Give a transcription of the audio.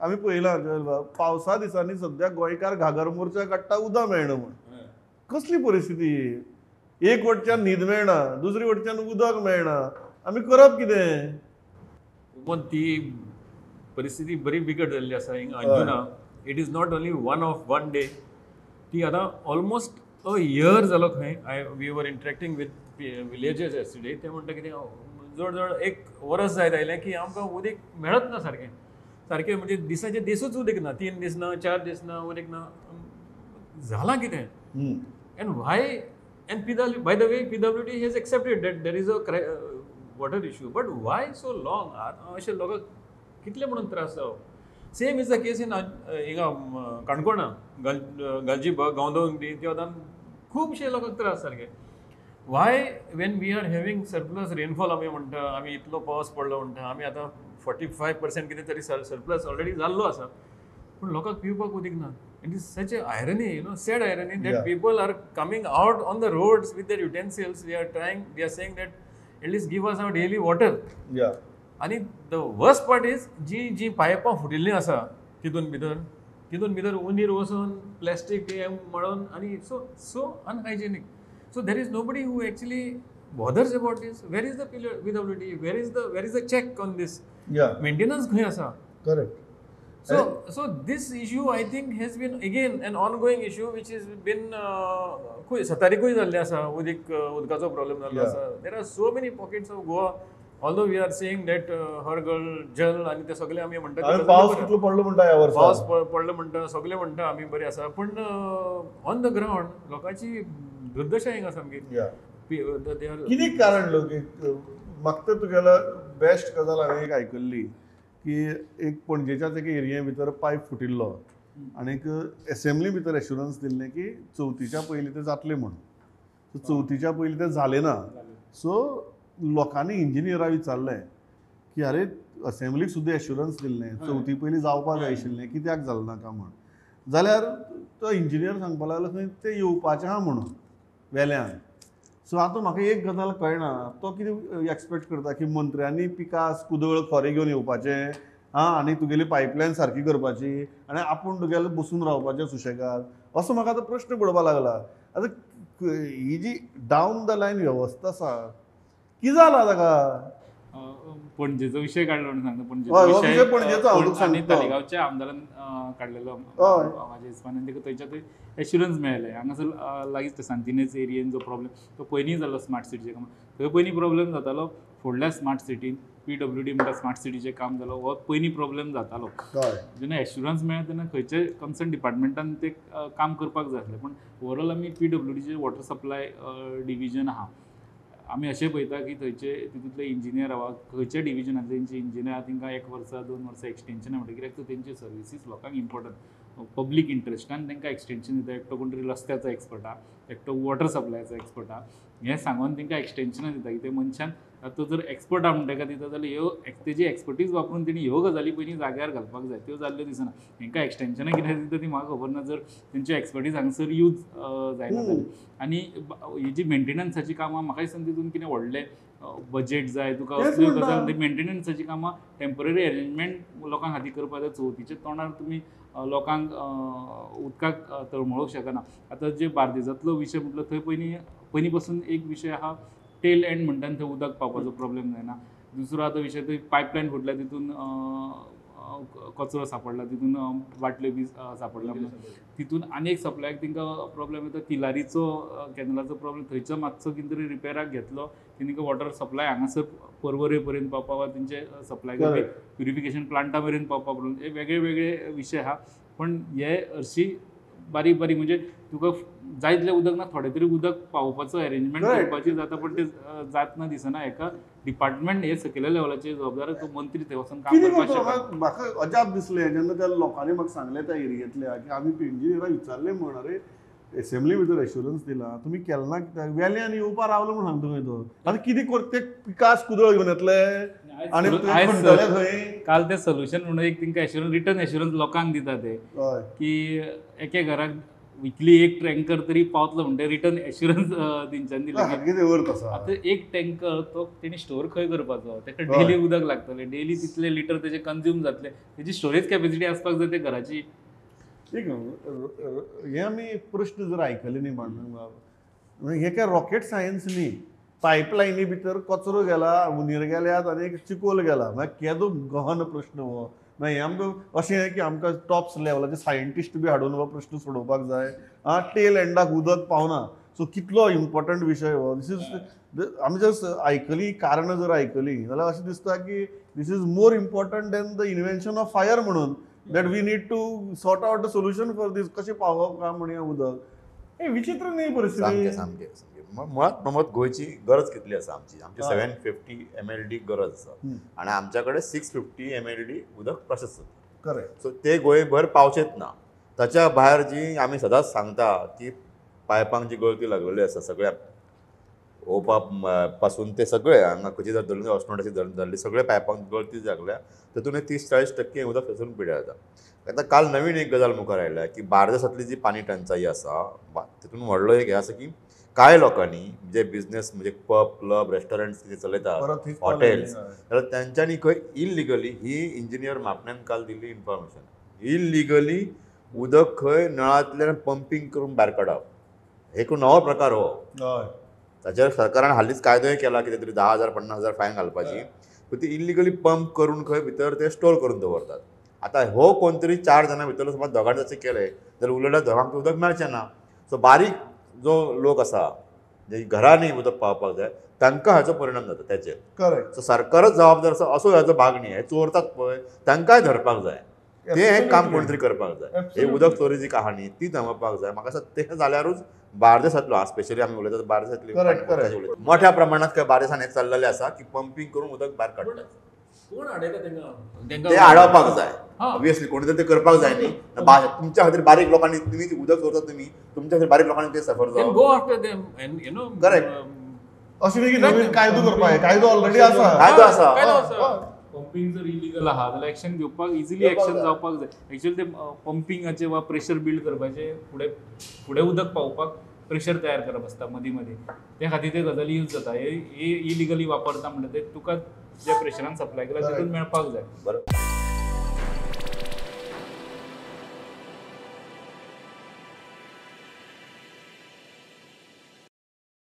आमी पळयलां पावसा दिसांनी सद्या गोंयकार घागर मोर्चा काडटा उदक मेळना म्हूण. कसली परिस्थिती? एक वटच्यान न्हीद मेळना, दुसरी वटच्यान उदक मेळना, आमी करप कितें? पण ती परिस्थिती बरी बिकट जाल्ली आसा हिंगा Anjuna. It is not only one of one day, ती आतां ऑलमोस्ट अ इयर जालो खंय. I we were interacting with villagers yesterday. ते म्हणटा कितें जवळ जवळ एक वरस जायत आयलें की आमकां उदीक मेळत ना सारकें सारकें, म्हणजे दिसाचे दिसूच उदीक ना, 3 दीस ना, 4 दीस ना, उदीक ना. जालां कितें? And why? And PW, by the way, PWD has accepted that there is a water issue, but why so long? अशे लोकांक कितले म्हणून त्रास जावप? Same is the case in हिंगा काणकोणा, गालजीबाग, गांवदोंगरी ते आतां खुबशे लोकांक त्रास सारके. Why when we are having surplus rainfall, आमी म्हणटा आमी इतलो पावस पडलो म्हणटा, आमी आतां 45% कितें तरी सरप्लस ऑलरेडी जाल्लो आसा, पूण लोकांक पिवपाक उदीक ना. It is such a irony, you know, sad irony that people are coming out on the roads with their utensils. They are trying, they are saying that at least give us our daily water. आनी the worst part is जी जी पायपां फुटिल्लीं आसा तितून भितर उंदीर वचून plastic हें म्हणून आनी so so unhygienic. So there is nobody who actually bothers about this. Where is the PWD? Where is the check on this? Maintenance खंय आसा? Correct. So this issue I think has been again an ongoing issue which has been सतारीकूय जाल्लें आसा, उदीक उदकाचो problem जाल्लो आसा. There are so many pockets of Goa, although we are saying that हर घर जल आनी ते सगळे आमी म्हणटा, पावस कितलो पडलो म्हणटा ह्या वर्सा, पावस पडलो म्हणटा, सगळे म्हणटा आमी बरें आसा, पूण ऑन the ground लोकांची दुर्दशा हिंगा सामकी. कितें कारण लोक? म्हाका तर तुगेलो बेस्ट गजाल हांवें एक आयकल्ली की एक पणजेच्याच एके एरिये भितर पायप फुटिल्लो आनीक एसेंब्ली भितर एश्युरन्स दिल्लें की चवथीच्या पयलीं तें जातलें म्हणून. सो चवथीच्या पयलीं तें जालें ना. सो लोकांनी इंजिनियराक विचारलें की अरे असेंब्लीक सुद्दां एश्युरन्स दिल्लें चवथी पयलीं जावपाक जाय आशिल्लें, कित्याक जालें ना काय म्हूण. जाल्यार तो इंजिनियर सांगपाक लागलो खंय तें येवपाचें आहा म्हणून वेल्यान. सो आतां म्हाका एक गजाल कळना, तो कितें एक्सपेक्ट करता की मंत्र्यांनी पिकास कुदळ खोरें घेवन येवपाचें आं आनी तुगेली पायपलायन सारकी करपाची आनी आपूण तुगेलें बसून रावपाचें सुशेगाद, असो म्हाका आतां प्रश्न पडपाक लागला. आतां ही जी डावन the line वेवस्था आसा कितें जालां ताका? पणजेचो विशय काडलो म्हणून सांगता, पणजेचो विशय आनी तालिगांवच्या आमदारान काडलेलो म्हाज्या हिसपान, आनी ताका थंयच्या थंय एश्युरन्स मेळ्ळें. हांगासर लागींच सांतिनेज एरियेन जो प्रॉब्लेम तो पयलीं जालो स्मार्ट सिटीचें काम, थंय पयलीं प्रॉब्लेम जातालो. फुडल्या स्मार्ट सिटीन PWD म्हणटा स्मार्ट सिटीचें काम जालो, हो पयलीं प्रॉब्लेम जातालो. जेन्ना एश्युरन्स मेळ्ळें तेन्ना खंयचे कन्सर्न डिपार्टमेंटान तें काम करपाक जाय आसलें. पूण ओवरऑल आमी PWDचें वॉटर सप्लाय डिविजन आहा, आमी अशें पळयता की थंयचे तितूंतले इंजिनियर वा खंयच्या डिविजनांतले तेंचे इंजिनियर आहा तेंकां 1 वर्सा 2 वर्सां एक्सटेंशन म्हणटा, कित्याक तर तेंचे सर्विसीस लोकांक इम्पॉर्टंट, पब्लीक इंट्रस्टान तांकां एक्सटेंशन दिता. एकटो कोण तरी रस्त्याचो एक्सपर्ट आहा, एकटो वॉटर सप्लायचो एक्सपर्ट आहा, हें सांगून तांकां एक्सटेंशनां दिता की ते मनशान तो जर एक्सपर्ट आहा म्हणटा दिता जाल्यार ह्यो तेजी एक्सपर्टीज वापरून तेणी ह्यो गजाली पयलीं जाग्यार घालपाक जाय, त्यो जाल्ल्यो दिसना. हेंकां एक्सटेंशनां कितें दिता ती म्हाका खबर ना, जर तेंची एक्सपर्टीज हांगासर यूज जायना जाल्यार. आनी ही जी मेंटेनन्साची कामां म्हाका दिसना तितून कितें व्हडलें बजेट जाय तुका, असल्यो गजाल मेंटेनन्साची कामां टेंपररी अरेंजमेंट लोकां खातीर करपाक जाय. चवथीच्या तोंडार तुमी लोकांक उदकाक तळमळूंक शकना. आतां जे बार्देजांतलो विशय म्हटलो थंय पयलीं पासून एक विशय आहा टेल एंड म्हणटा थंय उदक पावपाचो प्रॉब्लेम जायना. दुसरो आतां विशय थंय पायपलायन फुटल्या तितून कचरो सापडला, तितून बाटल्यो बी सापडल्या, तितून आनी एक सप्लायक तांकां प्रॉब्लेम येता. तिलारीचो कॅनलाचो प्रॉब्लेम थंयचो मातसो कितें तरी रिपेराक घेतलो की तांकां वॉटर सप्लाय हांगासर पर्वरे पर्यंत पावपा वा तेंचे सप्लाय करपी प्युरिफिकेशन प्लांटा मेरेन पावपा प्रॉब्लेम. हे वेगळे वेगळे विशय आहा, पण हे हरशीं बारीक बारीक म्हणजे तुका जाय तितलें उदक ना, थोडें तरी उदक पावोवपाचो अरेंजमेंट करपाची जाता, पण ते जातना दिसना. एका डिपार्टमेंट हे सकयल्या लेवलाचेर जबाबदार तो मंत्री थंय वचून काम करपाक शकता. म्हाका अजाप दिसलें जेन्ना त्या लोकांनी म्हाका सांगलें त्या एरियेंतल्या की आमी इंजिनियराक विचारलें म्हण, अरे एसेंब्ली भितर एश्युरन्स दिला तुमी केलें ना कित्याक, वेल्यान येवपा रावलो म्हूण सांगता खंय तो. आतां कितें कर ते पिकास कुदळ घेवन येतले आनी खंय काल ते सोल्युशन म्हणून एक तांकां एश्युरन्स रिटर्न एश्युरन्स लोकांक दिता ते की एके घराक विकली एक टँकर तरी पावतलो म्हणटा रिटर्न एश्युरन्स तेंच्यांनी दिलें. आतां एक टँकर तो तेणी स्टोर खंय करपाचो, ताका डेली उदक लागतलें, डेली तितले लिटर तेजे कंज्यूम जातले, तेजी स्टोरेज कॅपेसिटी आसपाक जाय ते घराची. एक हे आमी प्रश्न जर आयकले न्ही मांडून, हे काय रॉकेट सायन्स न्ही. पायपलायनी भितर कचरो गेला, हुनीर गेल्यात आनी एक चिकोल गेला, मागीर केदो गहन प्रश्न हो. मागीर हें आमकां अशें की आमकां टॉप्स लेवलाचे सायंटिस्ट बी हाडून हो प्रश्न सोडोवपाक जाय. आं, टेल एंडाक उदक पावना, सो कितलो इम्पॉर्टंट विशय हो. This is आमी जर आयकली कारणां जर आयकली जाल्यार अशें दिसता की this is more important than the invention of fire म्हणून, that we need to sort out the solution for this. कशें पावोवप काय म्हण हें उदक, हे विचित्र न्ही परिस्थिती. सामकें सामकें मुळात प्रमोद गोंयची गरज कितली आसा आमची, आमची 750 MLD गरज आसा आनी आमच्या कडेन 650 MLD उदक प्रोसेस जाता. करेक्ट. सो ते गोंयभर पावचेच ना. ताच्या भायर जी आमी सदांच सांगता की पायपांक जी गळती लागलेली आसा सगळ्या ओपा पासून ते सगळे हांगा खंयची जर धरली अस्नोड्याची धरली सगळे पायपांक गळती लागल्या तातूंत 30-40% उदक थंयसून पिड्यार जाता. आतां काल नवीन एक गजाल मुखार आयल्या की बार्देसांतली जी पाणी टंचाई आसा तितून व्हडलो एक हें आसा की कांय लोकांनी जे बिजनेस म्हणजे पब क्लब रेस्टॉरंट्स कितें चलयतात हॉटेल्स जाल्यार तेंच्यांनी खंय इलिगली ही इंजिनियर मापण्यान काल दिल्ली इन्फॉर्मेशन, इलिगली उदक खंय नळांतल्यान पंपींग करून भायर काडप हे एक नवो प्रकार हो. ताचेर सरकारान हालींच कायदोय केला कितें तरी 10,000 50,000 फायन घालपाची, पूण ती इलिगली पंप करून खंय भितर ते स्टोर करून दवरतात. आतां हो कोण तरी 4 जाणां भितर समज दोगांनी जशें केलें जाल्यार उरलेल्या दोगांक उदक मेळचें ना. सो बारीक जो लोक आसा जे घरांनी उदक पावपाक जाय तांकां हाचो परिणाम जाता तेचेर. करेक्ट. सो सरकारच जबाबदार आसा असो हाचो भाग न्ही, हे चोरतात पळय तांकांय धरपाक जाय, तें हें काम कोण तरी करपाक जाय. हे उदक चोरी जी कहाणी ती थांबोवपाक जाय. म्हाका दिसता तें जाल्यारूच बार्देसांतलो, स्पेशली आमी उलयतात बार्देसांतली, मोठ्या प्रमाणांत काय बार्देसान हें चल्लेलें आसा की पंपींग करून उदक भायर काडटात. कोण आडयता तेंकां, ते आडोवपाक जाय ऑब्वियसली, कोणी तरी ते करपाक जाय न्ही. तुमच्या खातीर बारीक लोकांनी तुमी उदक चोरतात, तुमी तुमच्या खातीर बारीक लोकांनी ते सफर जावप. Go after them and you know. Correct. अशें न्ही की नवीन कायदो करपाक, कायदो ऑलरेडी आसा, कायदो आसा. पंपींग जर इलिगल आहा जाल्यार एक्शन घेवपाक इजिली एक्शन जावपाक जाय. एक्चुअली ते पंपिंगाचे वा प्रेशर बिल्ड करपाचे फुडें फुडें उदक पावोवपाक प्रेशर तयार करप आसता मदीं मदीं, त्या खातीर ते गजाली यूज जाता. हे इलिगली वापरता म्हणटा ते तुका जे प्रेशरान सप्लाय केला तितून मेळपाक जाय. बरोबर.